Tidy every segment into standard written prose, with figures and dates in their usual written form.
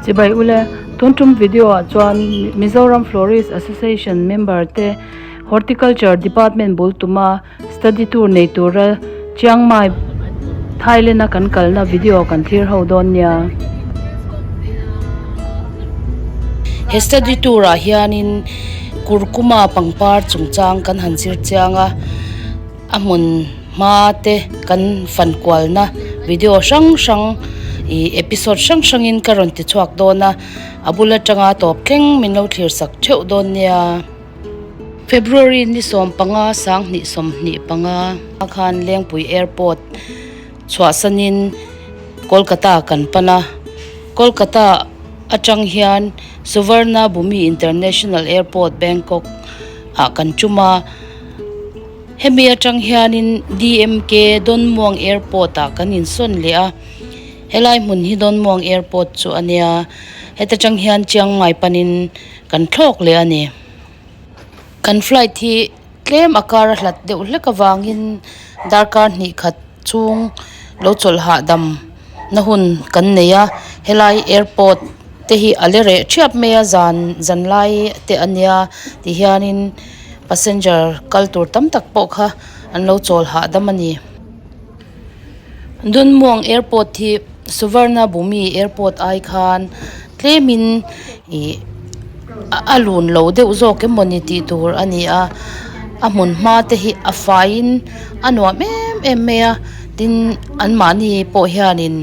Chibai ule, tun tum video ah chuan Mizoram Florist Association member te Horticulture Department bul tuma study tour nei tura Chiang Mai Thailand a kan kalna video kan thlir ho dawn nia. He study tour ah hianin Kurkuma pangpar chungchang kan han zir chiang a, a hmun hma te kan fan kualna video hrang hrang ih episode hrang hrangin ka rawn ti chhuak dawn a, a bul atanga tawp thleng min lo thlir sak theuh dawn nia. February ni 15 2025 khan Lengpui Airport chhuahsanin Kolkata kan pan a, Kolkata atang hian Suvarnabhumi International Airport Bangkok ah kan tum a, hemi atang hianin DMK Donmuang Airport ah kan insawn leh a, helai hmun hi Donmuang Airport chu a nia, heta tang hian Chiang Mai panin kan thlawk leh a ni. Kan flight hi tlem a kar a hlat deuh hlek avangin darkar hnih khat chhung lo chawlh hahdam na hun kan nei a helai airport te hi a la reh thiap mai a zan zan lai te a nia ti hianin passenger kal tur tam tak pawh kha an lo chawl hahdam a ni. Dunmuang airport hi Suvarnabhumi airport ai khan tlemin ih a lun lo deuh zawk emawni tih tur a ni a a hmun hma te hi a faiin a nuam em em mai a tin anmahni pawh hianin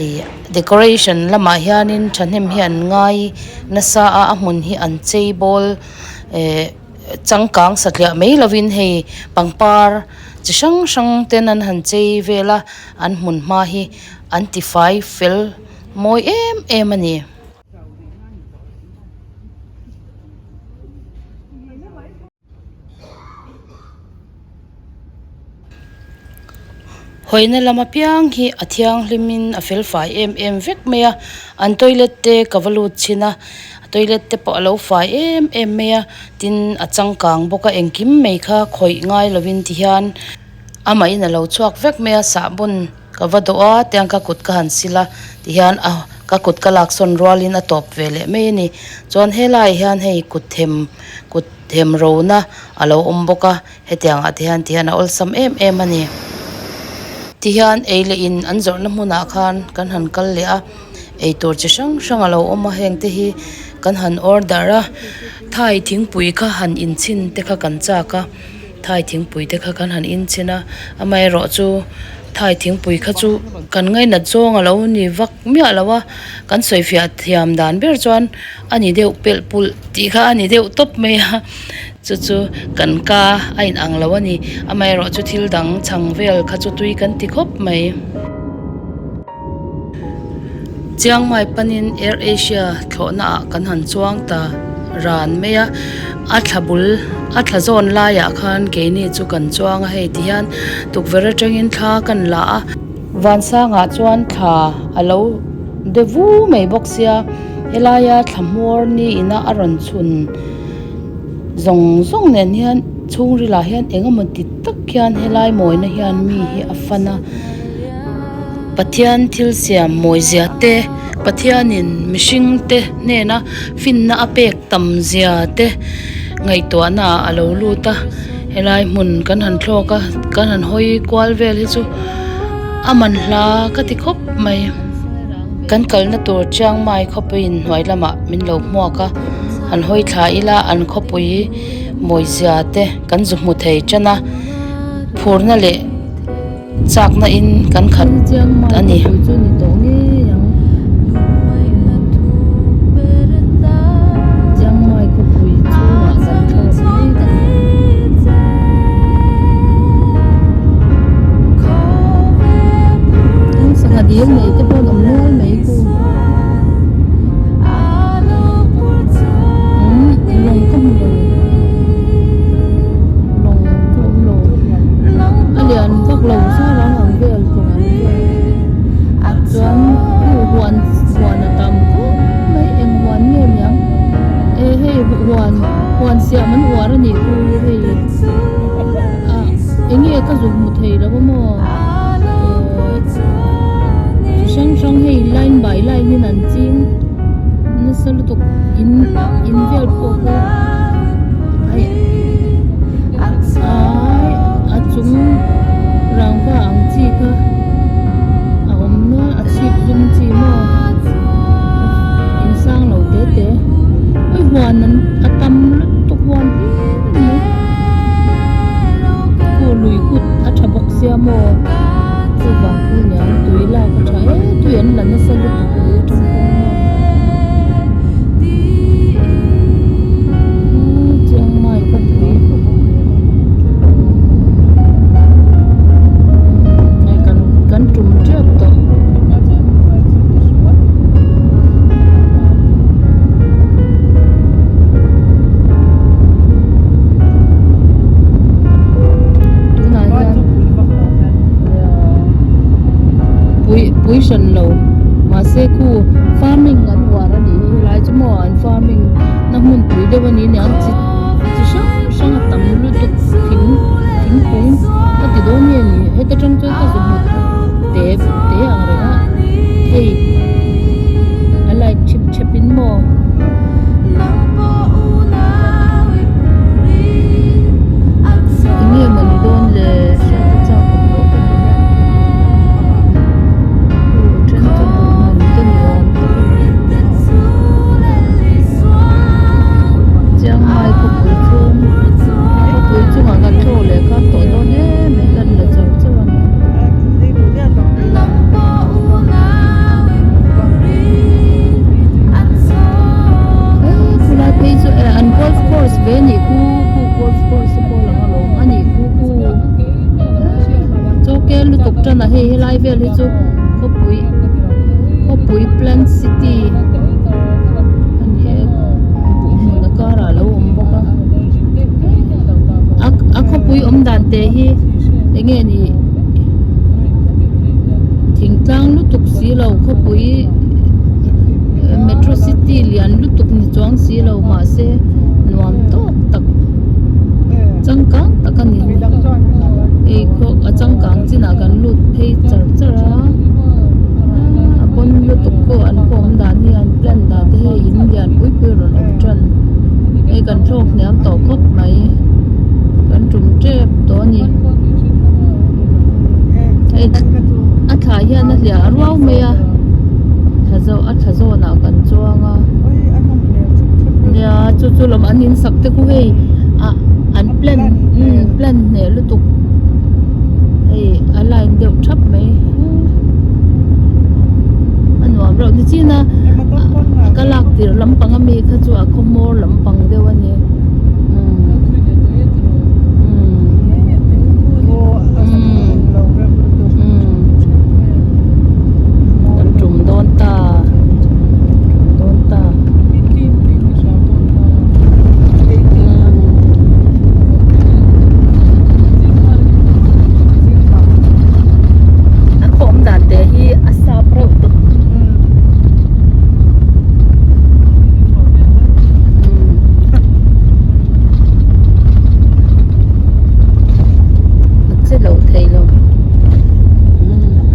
ih decoration lamah hianin thahnem hi an ngai nasa a a hmun hi an chei bawl eh changkang satliah mai lovin hei pangpar. Chi hrang hrang ten an han chei vel a an hmun hma hi an tifai fel mawi em em a ni. Hawina lam apiang hi a thianghlim in a fel fai em em vek mai a an toilet te ka va lut chhin a. Toilet te pawh a lo fai em em mai a tin a changkang bawk a engkim mai kha khawih ngai lovin ti hian amah in a lo chhuak vek mai a sahbawn ka va dawh a tiang ka kut ka han sil a ti hian a ka kut ka lak sawn rualin a tawp ve leh mai a ni chuan helaiah hian hei kut them kut them ro na a lo awm bawk a hetiang ah te hian ti hian a awlsam em em a ni ti hian ei leh in an zawrhna hmunah khan kan han kal leh a. Eitur chi hrang hrang a lo awm a heng te hi kan han order a thai thingpui kha han inchhin te kha kan chak a thai thingpui te kha kan han inchhin a amaherawh chu thai thingpui kha chu kan ngainat zawng a lo ni vak miah lo a kan sawifiah thiam dan ber chuan a ni deuh pelh pulh tih kha a ni deuh tawp mai a chu chu kan ka a inang lo a ni amaherawh chu thil dang chhang vel kha chu tui kan ti khawp mai. Chiang Mai panin Air Asia thlawhna ah kan han chuang ta ran mai a, a thla bul a thla zawn laiah khan keini chu kan chuang a hei ti hian tukverh atangin thla kan la a. Vansangah chuan thla a lo de vu mai bawk sia, helaia thla hmawr ni ina a rawn chhun zawng zawng nen hian chhungrilah hian eng emaw ti tak hian helai mawina hian mi hi a fan a. Pathian thil siam mawizia te, Pathianin mihring te hnena finna a pek tam zia te ngaihtuahna ah a lo lut a, helai hmun kan han thlawk a, kan han hawi kual vel hi chu a man hla ka ti khawp mai. Kan kalna tur Chiang Mai khawpuiin hnuai lamah min lo hmuak a, han hawi thla ila an khawpui mawizia te kan zu hmu thei tan a, phurna leh. Chakna in kan khat a ni. A lian vak lo zar ang ang vel tur an vel chuan huh huan huan a tam khawp mai eng huan nge niang eh hei huan huan siam an uar a nih chu hei ah eng nge ka zuk hmu thei lo a maw eh chi hrang hrang hei line by line in an ching. nasa lutuk in in vel pawh khu hei aii a chung rangva ang chi kha a awm nual a chhip zum chi maw in sang lo te te awi huan an a tam lutuk huan hlir mai khu lui kut a tha bawk sia maw chuvang khu niang tui lak a tha e tui an la nasa lutuk lui atang pawn maw Chiang Mai khawpui hei kan kan tum tep tawh. Tunah hian pui pui hran lo mahse khu farming an uar a nih hi helai chu maw an farming na hmun pui deuh a ni aniang chi chi hrang hrang a tam lutuk thing thingkung ka ti dawn nge ni heta tang chuan ka zu hmu te te ang reng a hei a light chip chep in maw. Enge maw ni dawn le hriat a chak awm loh ka ti nia aw then chu buh hmun te ni awm tak a ni Chiang Mai khawpui chhung khawpui chungah kan thlawk leh khan tawh dawn em mai kan la char char ang. Khulai phei chu eh an golf course ve nih khu khu golf course te pawh a lang alawm a nih khu khu chaw kel lutuk tan a hei helai vel hi chu khawpui khawpui plant city a ni e buh hmun a karah a lo awm bawk a a khawpui awm dan te hi eng nge ni thingtlang lutuk si lo khawpui metro city lian lutuk ni chuang si lo mahse nuam tawk tak changkang tak a ni hei khaw a changkang chinah kan lut phei char char a a pawn lutuk pawh an khaw awm dan hi an plan dan te hi in lian pui pui a rawn awm tan hei kan thlawk hniam tawh khawp mai kan tum tep tawh a ni hei a thla hian a hliah ruau mai a thla zawh a thla zawnah kan chuang a nia chu chu lawm an in sak te khu hei ah an plan umm plan hneh lutuk hei a line deuh thap mai a nuam reuh ni chin a ka lak tirh lampang ami kha chu a khawhmawr lampang deuh a ni umm umm umm kan tum dawn ta tum dawn ta a khawm dan te hi a sap reuh tawp. A che loh thei lo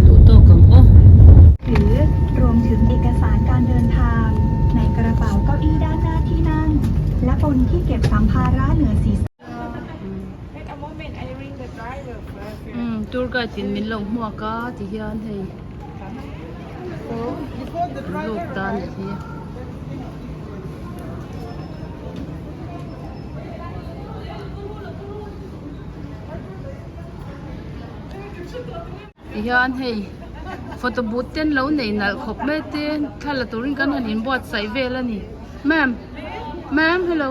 duh tawk ang aw. หรือรวมถึงเอกสารการเดินทางในกระเป๋าเก้าอี้ด้านหน้าที่นั่ง และบนที่เก็บสัมภาระเหนือศีรษะ Umm tour guide in min lo hmuak a ti hian hei lut ta a nih hi. Ti hian hei photo booth te an lo nei nalh khawp mai te thla la turin kan han inbuatsaih vel a ni ma'am ma'am hello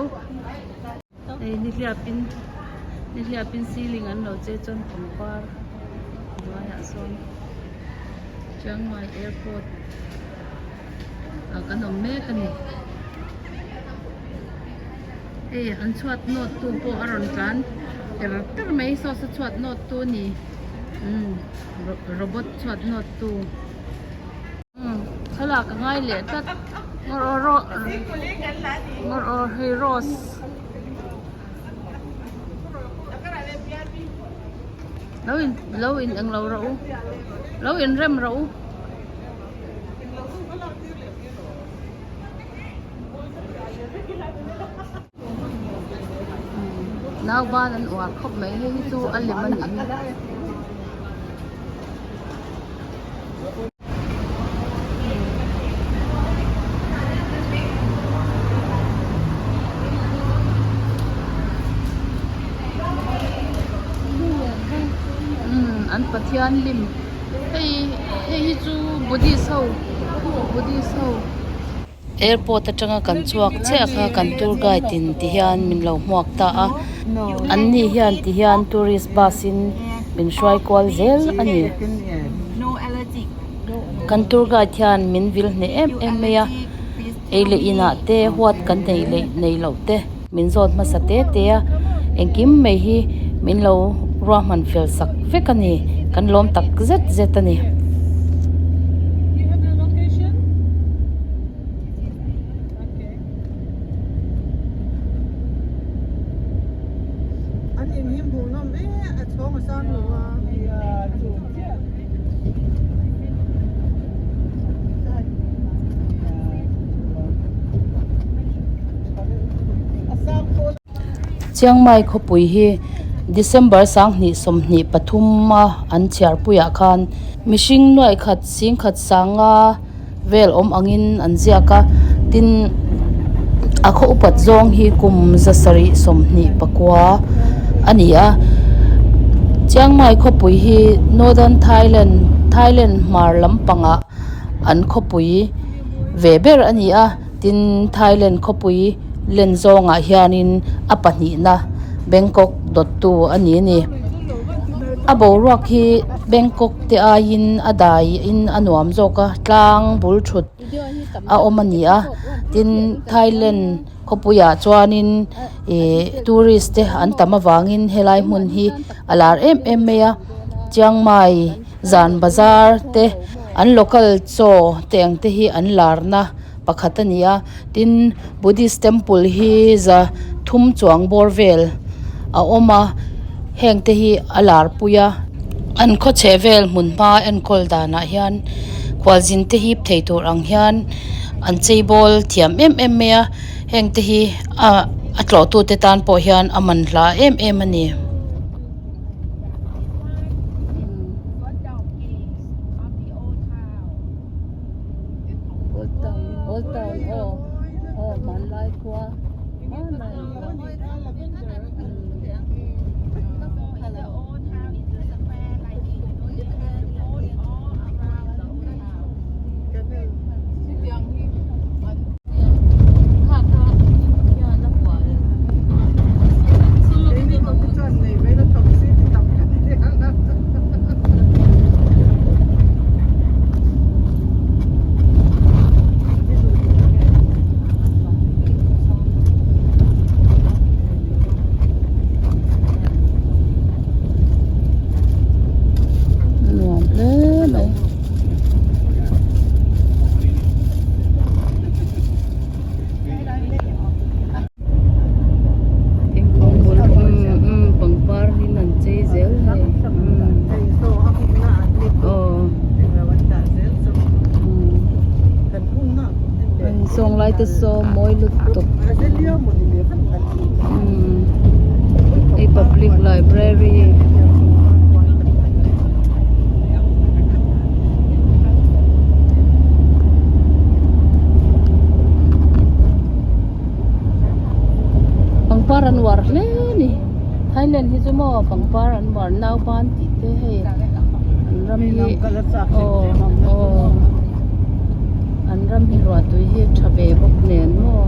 hei nihliap in nihliap in ceiling an lo chei chuan pangpar hnuaiah sawn Chiang Mai airport ah kan awm mek a ni. Hei an chhuat nawt tu pawh a rawn tlan ter ter mai saw saw chhuat nawt tu a ni umm robot chhuat nawt tu umm thlalak a ngai leh tlat ngawr aw hei rose lo in lo in englo rawh u lo in rem rawh u. Nauban an uar khawp mai hei hi chu a lem a nih hi. Umm an pathian lim hei hei hi chu buddhist ho buddhist ho. Airport atanga kan chhuak chiah kha kan tour guide in ti hian min lo hmuak ta a an ni hian ti hian tourist bus in min hruai kual zel a ni kan tour guide hian min vil hneh em em mai a ei leh inah te huat kan neih leh neih loh te min zawt hmasa te te a engkim mai hi min lo ruahman fel sak vek a ni kan lawm tak zet zet a ni. Chiang Mai khawpui hi December 2023 a an chhiarpuiah khan mihring nuaih khat singkhat sanga vel awm angin an ziak a tin a khaw upat zawng hi kum 724 a ni a Chiang Mai khawpui hi Northern Thailand Thailand hmar lampangah an khawpui ve ber a ni a tin Thailand khawpui len zawngah hianin a pahnihna Bangkok dawttu a ni a ni a boruak hi Bangkok te aiin a daiin a nuam zawk a tlang bul thut a awm a ni a tin Thailand khawpuiah chuanin ihh tourist te an tam avangin helai hmun hi a lar em em mai a Chiang Mai zan bazar te an local chaw te ang te hi an larna pakhat a ni a tin Buddhist temple hi za thum chuang bawr vel a awm a heng te hi a lar pui a an khaw chheh vel hmun hma enkawl danah hian khualzin te hip thei tur ang hian an chei bawl thiam em em mai a heng te hi ah a tlawh tu te tan pawh hian a man hla em em a ni. Old town old town aw aw hmanlai khua hmanlai khua Nuam hle mai. Thingkung bul umm umm pangpar in an chei zel hei umm aw umm sawng lai te saw mawi lutuk umm hei public library. Pangpar an uar hle a ni Thailand hi chu maw pangpar an uar nauban tih te hei an ram hi aw aw an ram hi ruah tui hi tha ve bawk nen maw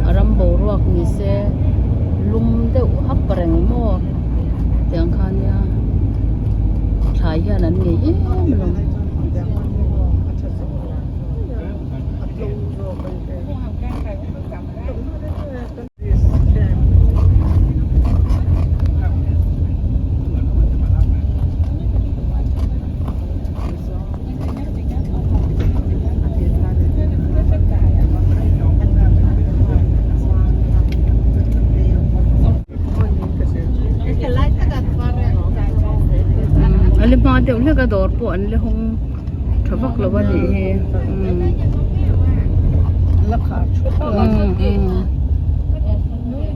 a ram boruak ni se lum deuh hap reng maw tiang kha nia thlai hian an ngei em alawm. A la hma deuh hlek a dawr pawh an la hawng tha vak lo a nih hi umm.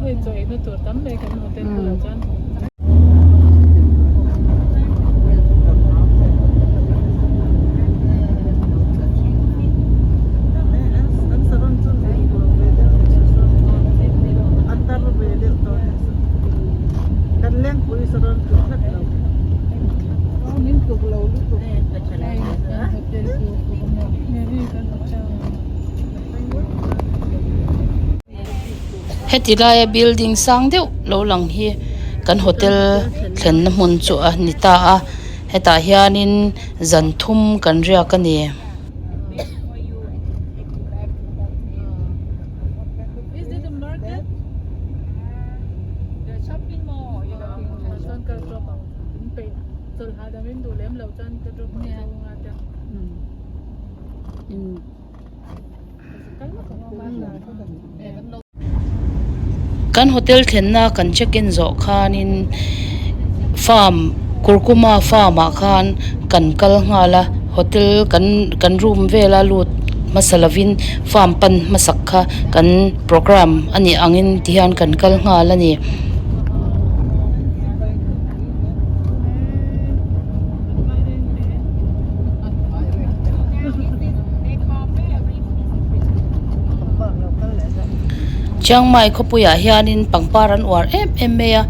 Hei chaw eina tur tam mai kan hotel bulah chuan. Heti laia building sang deuh lo lang hi kan hotel thlenna hmun chu a ni ta a hetah hianin zan thum kan riak a ni. Kan hotel thlenna kan check in zawh khanin farm kurkuma farm ah khan kan kal nghal a hotel kan kan room vela lut hmasa lovin farm pan hmasak kha kan programme a nih angin tihian kan kal nghal a ni. Chiang Mai khawpuiah hianin pangpar an uar em em mai a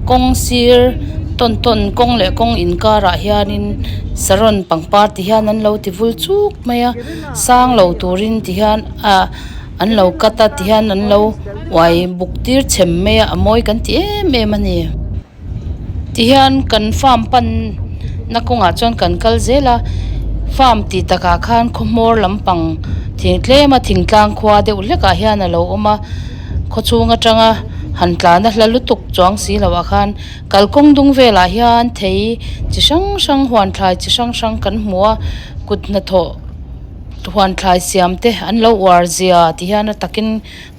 kawng sir tawn tawn kawng leh kawng inkarah hianin saron pangpar ti hian an lo ti vul chuk mai a sang lo turin ti hian ah an lo cut a ti hian an lo uai buk tir chhem mai a a mawi kan ti em em a ni. Tihian kan farm pan na kawngah chuan kan kal zel a farm tih takah khan khaw hmawr lampang thing tlem a thingtlang khua deuh hlek ah hian a lo awm a khawchhung atanga han tlan a hla lutuk chuang si loh ah khan kalkawng dung velah hian thei chi hrang hrang huan thlai chi hrang hrang kan hmu a kut hnathawh huan thlai siam te an lo uar zia ti hian a takin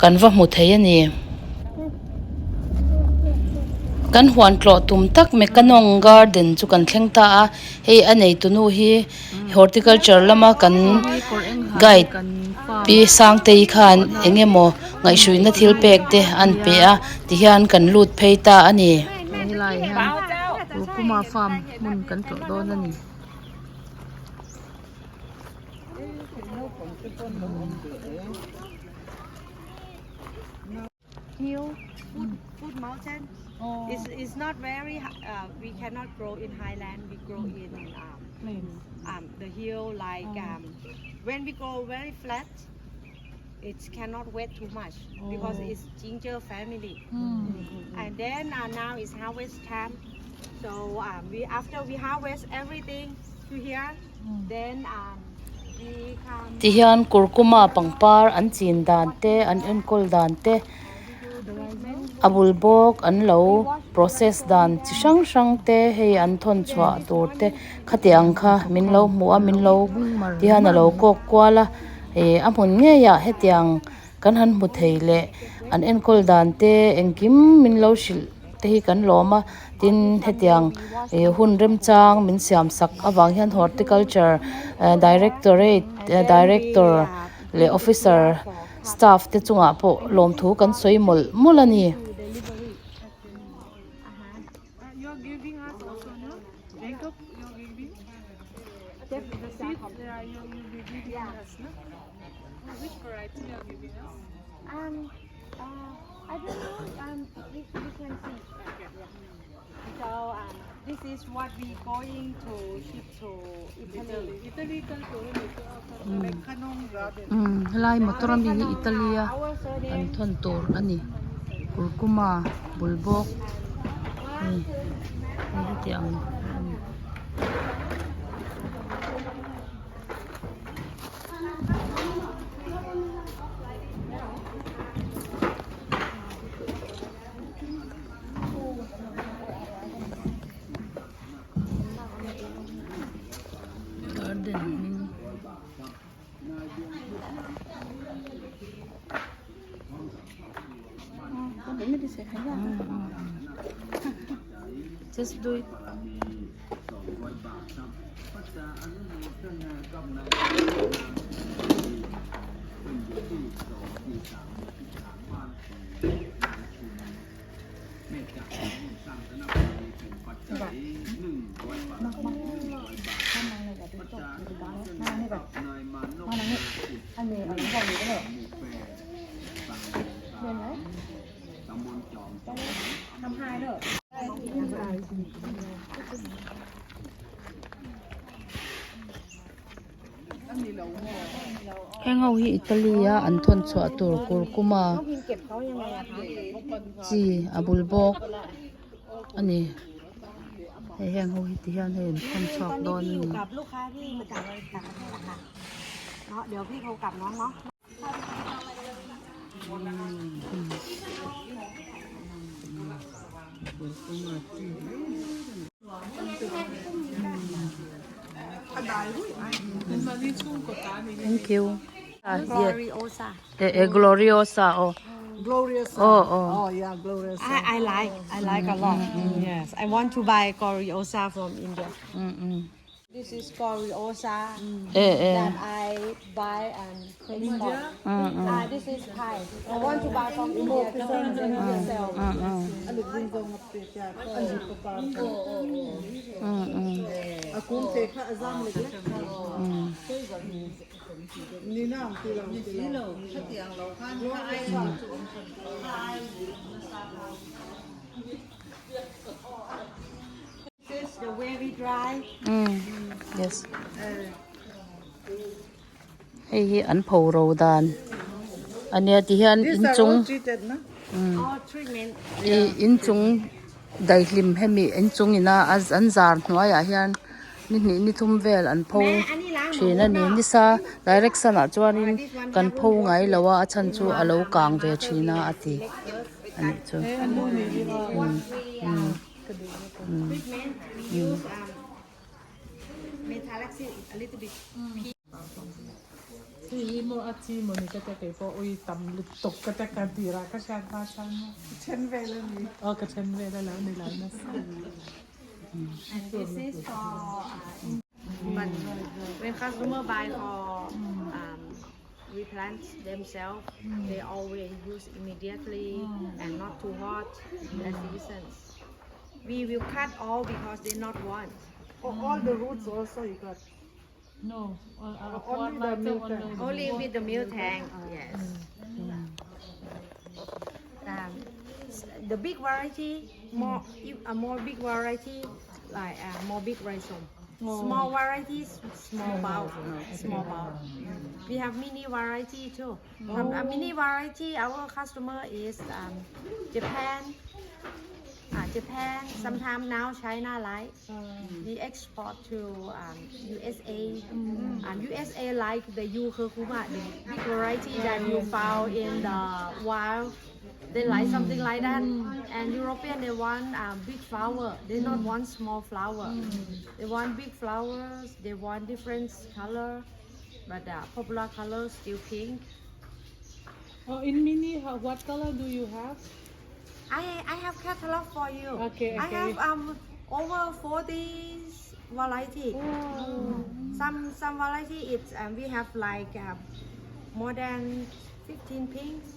kan va hmu thei a ni. Kan huan tlawh tum tak Mekanong garden chu kan thleng ta a hei a neitu nu hi horticulture lama kan guide pi Sangtei khan eng emaw ngaihhruina thil pek te an pe a tihian kan lut phei ta a ni. Helai hian Kurkuma farm hmun kan tlawh dawn a ni. Hill food, food mountain. It's, it's not very we cannot grow in highland. We grow in the hill like when we grow very flat, it cannot wet too much because it's ginger family. And then now is harvest time. So we after we harvest everything to here, then we come. Ti hian kurkuma pangpar an chin dan te an enkawl dan te a bul bawk an lo process dan chi hrang hrang te hei an thawn chhuah tur te khatiang kha min lo hmuh a min lo ti hian a lo kawk kual a ih a hmun ngei ah hetiang kan han hmu thei leh an enkawl dan te engkim min lo hrilh te hi kan lawm a tin hetiang ih hun remchang min siam sak avang hian horticulture directorate director leh officer staff te chungah pawh lawmthu kan sawi mawlh mawlh a ni. I don't know. We can see. So this is what we going to ship to Italy. Italy kal tur a ni chu a. Umm helai motor ami hi Italy a an thawn tur a ni kurkuma bul bawk hei hei hetiang a ni. Garden hming just do it. Heng ho hi Italy a an thawn chhuah tur kurkuma chi a bul bawk a ni hei heng ho hi ti hian hei an thawn chhuak dawn a ni. Thank you. Gloriosa. Eh, eh, gloriosa oh. Gloriosa. Oh, oh. Oh, yeah, gloriosa. I like a lot. Yes, I want to buy gloriosa from India. This is gloriosa Eh, eh. that I buy and export. This is Thai. I want to buy from India to send them yourself. This is the way we dry. Yes. Hei hi an pho ro dan ania ti hian These are inchung all treated, no? All treatment. ih inchung daihlim hemi inchung ina an zar hnuaiah hian ni hnih ni thum vel an pho thin a ni nisa direct sun ah chuanin kan pho ngai lo a a chhan chu a lo kang ve thin a a ti anih chu. Treatment we use metalaxyl a little bit. Hei hi maw a chi maw ni ka tia kei pawh ui tam lutuk ka tia ka tirah ka hriat hma chuan maw. Then vel a ni. Aw ka then vel a lo ni lo nasa. And this is for but when customer buy for replant themselves, they always use immediately and not too hot. That's the reason. We will cut all because they not want. Oh, all the roots also you got. No, Only the milk tank. Only with the milk tank, yes. The big variety, more if a more big variety, like more big rhizome. Small varieties, small bulb, small bulb. We have mini variety too. A mini variety, our customer is Japan. Japan, sometimes now China like. We export to USA. USA like the Eucurcuma, the big variety that you found in the wild. They like something like that. And European, they want big flower. They not want small flower. They want big flowers. They want different color, but the popular color still pink. Oh, in mini, how, what color do you have? I have catalog for you. Okay, I okay. have over 40 variety. Some variety it's we have like more than 15 pinks,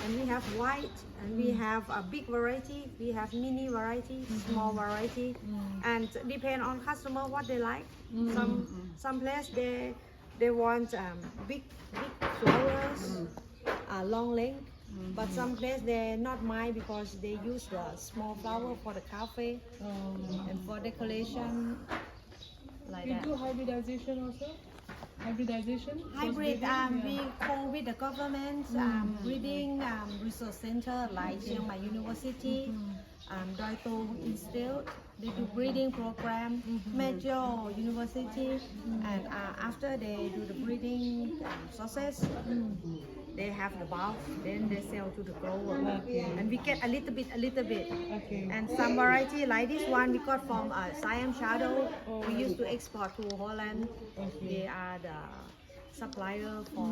and we have white, and we have a big variety. We have mini variety, small variety, and depend on customer what they like. Some place they want big big flowers, long length. But some place they not mind because they use the small flower for the cafe and for decoration like You that. do hybridization also? Hybridization? Hybrid, Crossbreeding? Yeah. we co with the government breeding research center like Chiang Mai University, Doi Tung Institute. They do breeding program, Major University, and after they do the breeding success, they have the bulk, then they sell to the grower, and we get a little bit, a little bit. Okay. And some variety like this one we got from Siam Shadow. We used to export to Holland. They are the supplier for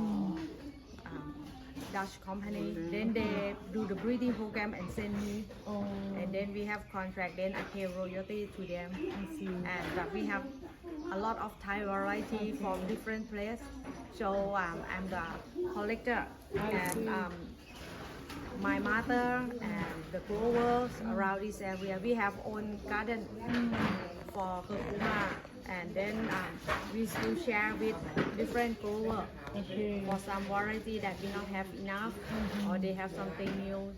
Dutch company. Then they do the breeding program and send me. Oh, And then we have contract. Then I pay royalty to them. I see. And we have a lot of Thai variety from different place. So I'm the collector I and see. My mother and the growers around this area, we have own garden for curcuma, and then we still share with different grower for some variety that we not have enough, or they have something new.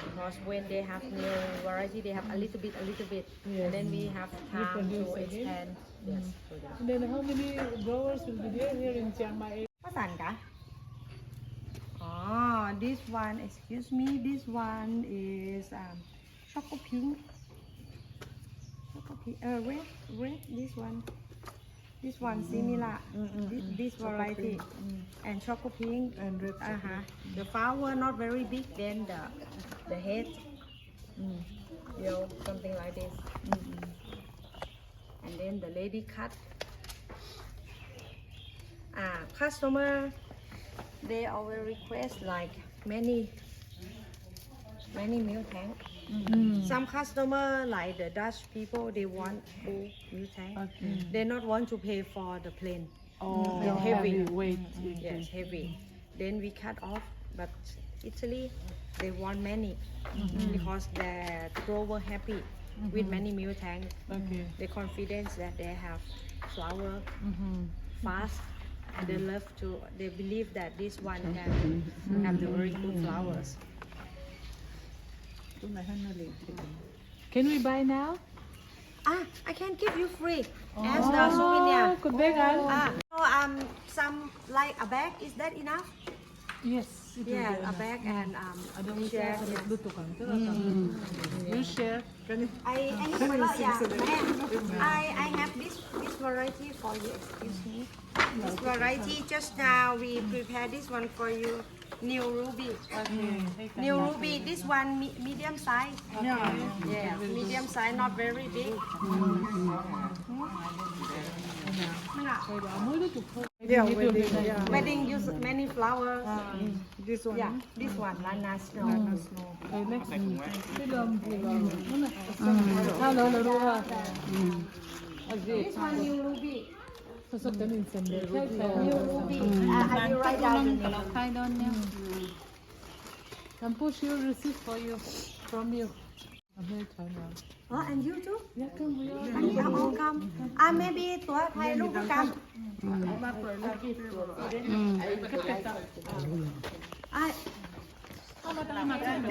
Because when they have new variety, they have a little bit, a little bit, and then we have time to Reproduce again. expand. Yes. produce. And then how many growers will be there here in Chiang Mai? ภาษาอังกฤษอ๋อ this one excuse me this one is choco pink choco pink เออ red red this one this one similar this, this variety and choco pink And red uh-huh the flower not very big then the the head you know something like this and then the lady cut customer they always request like many many milk tank some customer like the Dutch people they want full milk tank they not want to pay for the plane Oh, It's heavy. weight. yes heavy then we cut off but Italy they want many because the grower happy with many milk tank Okay. the confidence that they have flower fast and they love to they believe that this one can have the very good flowers Can we buy now? ah I can give you free as the souvenir Oh, could beg ah so some like a bag is that enough Yes. it will yeah be a enough. bag and share You share. I I need a lot, yeah. I I have this this variety for you. Excuse me. This variety just now we prepare this one for you. New ruby. New ruby. This one me, medium size. Yeah. Yeah. Medium size, not very big. Yeah, wedding. Yeah. Wedding use many flowers. This one. Yeah. This one, Lana Snow. This one new ruby. New ruby. I will write down the name. Can push your receipt for you from you. I'm very tired now. Oh, and you too? Yeah, come we are. อันนี้เอาเอากำอ่ะ maybe ตัวไทยรูปกำอ่ะ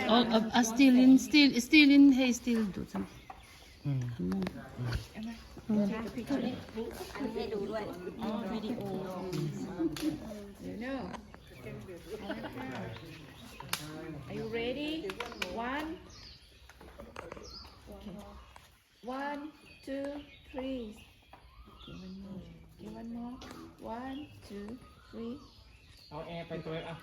Oh, still in still still in hey still do some. Are you ready? One. Okay. One, two, three. Okay, one more. Okay, one more. One, two, three. เอาแอร์ไปตัวอ่ะ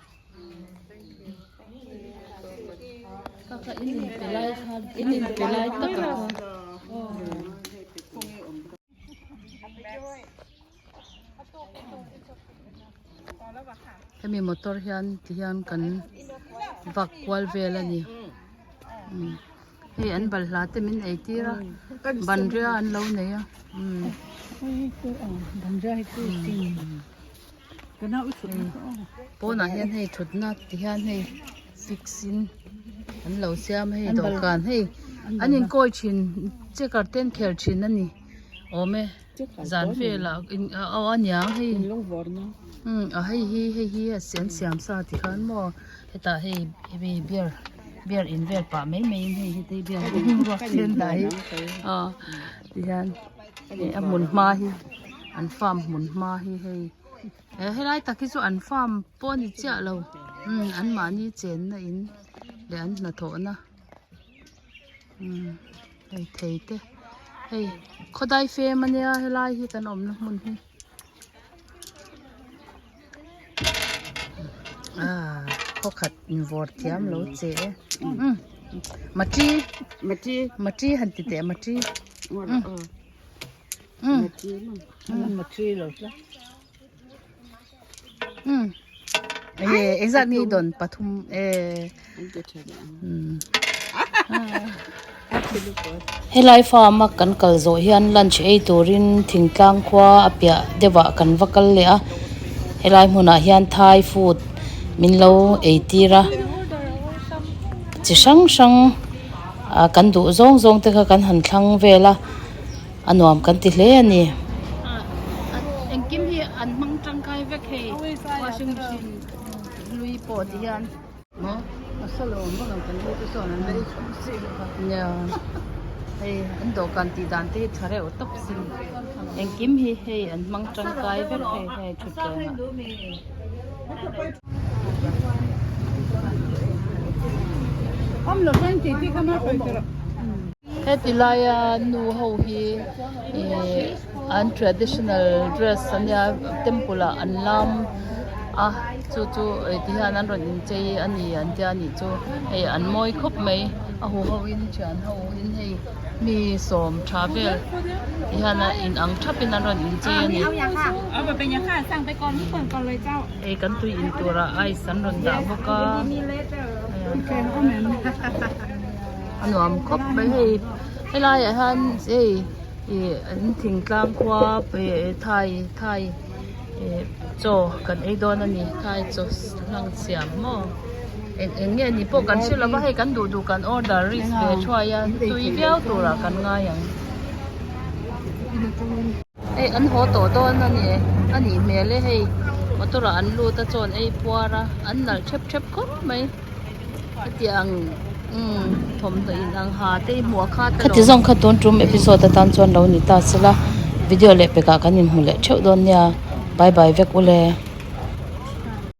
Kaka inin pelai kha inin pelai tak a. Hemi motor hian ti hian kan vak kual vel ani hei an balhla te min ei tir a banria an lo nei a pawnah hian hei thutna ti hian hei fix in an lo siam hei dawhkan hei an inkawi thin checker ten khel thin ani awm e zan velah in aw aniang hei a hei hi hei hi a an siam sa ti khan maw hetah hei hemi beer beer in vel pah mai mai in hei hetei beer ruak hian dah hi aw ti hian hei a hmun hma hi an farm hmun hma hi hei eh helai tak hi chu an farm pawh a ni chiah lo umm an mahni chenna in leh an hnathawh na umm hei thei te hei khawdai fem ania helai hi kan awmna hmun hi ah khawkhat invawr thiam lo che e umm maṭi maṭi han ti teh maṭi umm umm enge engzat nge i dawn pathum eh umm helai farm a kan kal zawh hian lunch ei turin thingtlang khua a piah deuh ah kan va kal leh a helai hmunah hian thai food min lo ei tir a. Chi hrang hrang ah kan duh zawng zawng te kha kan han thlang vel a a nuam kan ti hle a ni. Engkim hi an hmang tangkai vek hei washing machine hlui pawh ti hian. Nia hei an dawhkan tih dan te hi tha reuh tawp sin engkim hi hei an hmang tangkai vek hei hei thutthleng ah. Heti laia nu ho hi ihh an traditional dress ania temple ah an lam a chu chu ti hian an rawn inchei a ni an tia nih chu hei an mawi khawp mai a huho in thian ho in hei mi sawm tha vel ti hian a in ang thap in an rawn inchei a ni. Hei kan tui in turah ice an rawn dah bawk a a nuam khawp mai hei helai ah hian hei ih an thingtlang khua ih thai thai ih chaw kan ei dawn a ni thai chaw hlang siam maw eng eng nge ni pawh kan hre lo va hei kan duh duh kan order risk ve thuai a tui viau turah kan ngai ang. Hei an haw tawh dawn a ni a nih hmel e hei motor ah an lut a chaw an ei puar a an nalh thep thep khawp mai hetiang umm thawmhnaw in ang ha te hi hmuh a khat alawm. Khati zawng kha tun tum episode atan chuan lo ni ta sela video leh pekah kan inhmu leh theuh dawn nia bye bye vek ule.